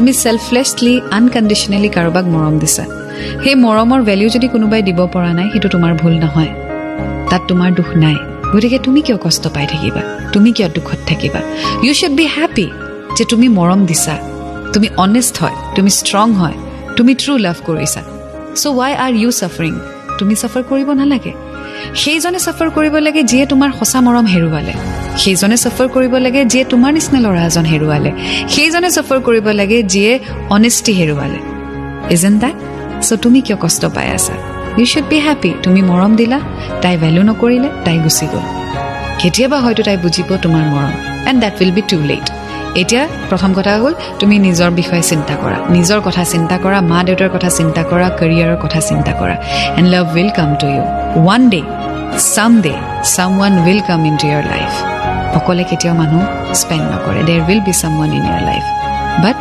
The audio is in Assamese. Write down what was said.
তুমি ছেল্ফলেছলি, আনকণ্ডিশ্যনেলি কাৰোবাক মৰম দিছা। সেই মৰমৰ ভেলিউ যদি কোনোবাই দিব পৰা নাই, সেইটো তোমাৰ ভুল নহয়, তাত তোমাৰ দুখ নাই। গতিকে তুমি কিয় কষ্ট পাই থাকিবা? তুমি কিয় দুখত থাকিবা? You should be happy যে তুমি মৰম দিছা, তুমি অনেষ্ট হয়, তুমি ষ্ট্ৰং হয়, তুমি ট্ৰু লাভ কৰিছা। So why are you suffering? তুমি চাফাৰ কৰিব নালাগে। সেইজনে চাফাৰ কৰিব লাগে যিয়ে তোমাৰ সঁচা মৰম হেৰুৱালে। সেইজনে চাফাৰ কৰিব লাগে যিয়ে তোমাৰ নিচিনা ল'ৰা এজন হেৰুৱালে। সেইজনে চাফাৰ কৰিব লাগে যিয়ে অনেষ্টি হেৰুৱালে। Isn't that so? তুমি কিয় কষ্ট পাই আছা? You should be happy. তুমি মৰম দিলা, তাই ভেলু নকৰিলে, তাই গুচি গ'ল। কেতিয়াবা হয়তো তাই বুজিব তোমাৰ মৰম, and that will be too late. এতিয়া প্ৰথম কথা হ'ল, তুমি নিজৰ বিষয়ে চিন্তা কৰা, নিজৰ কথা চিন্তা কৰা, মা দেউতাৰ কথা চিন্তা কৰা, কেৰিয়াৰৰ কথা চিন্তা কৰা, and love will come to you one day. Some day someone will come into your life. অকলে কেতিয়াও মানুহ স্পেণ্ড নকৰে। There will be someone in your life, but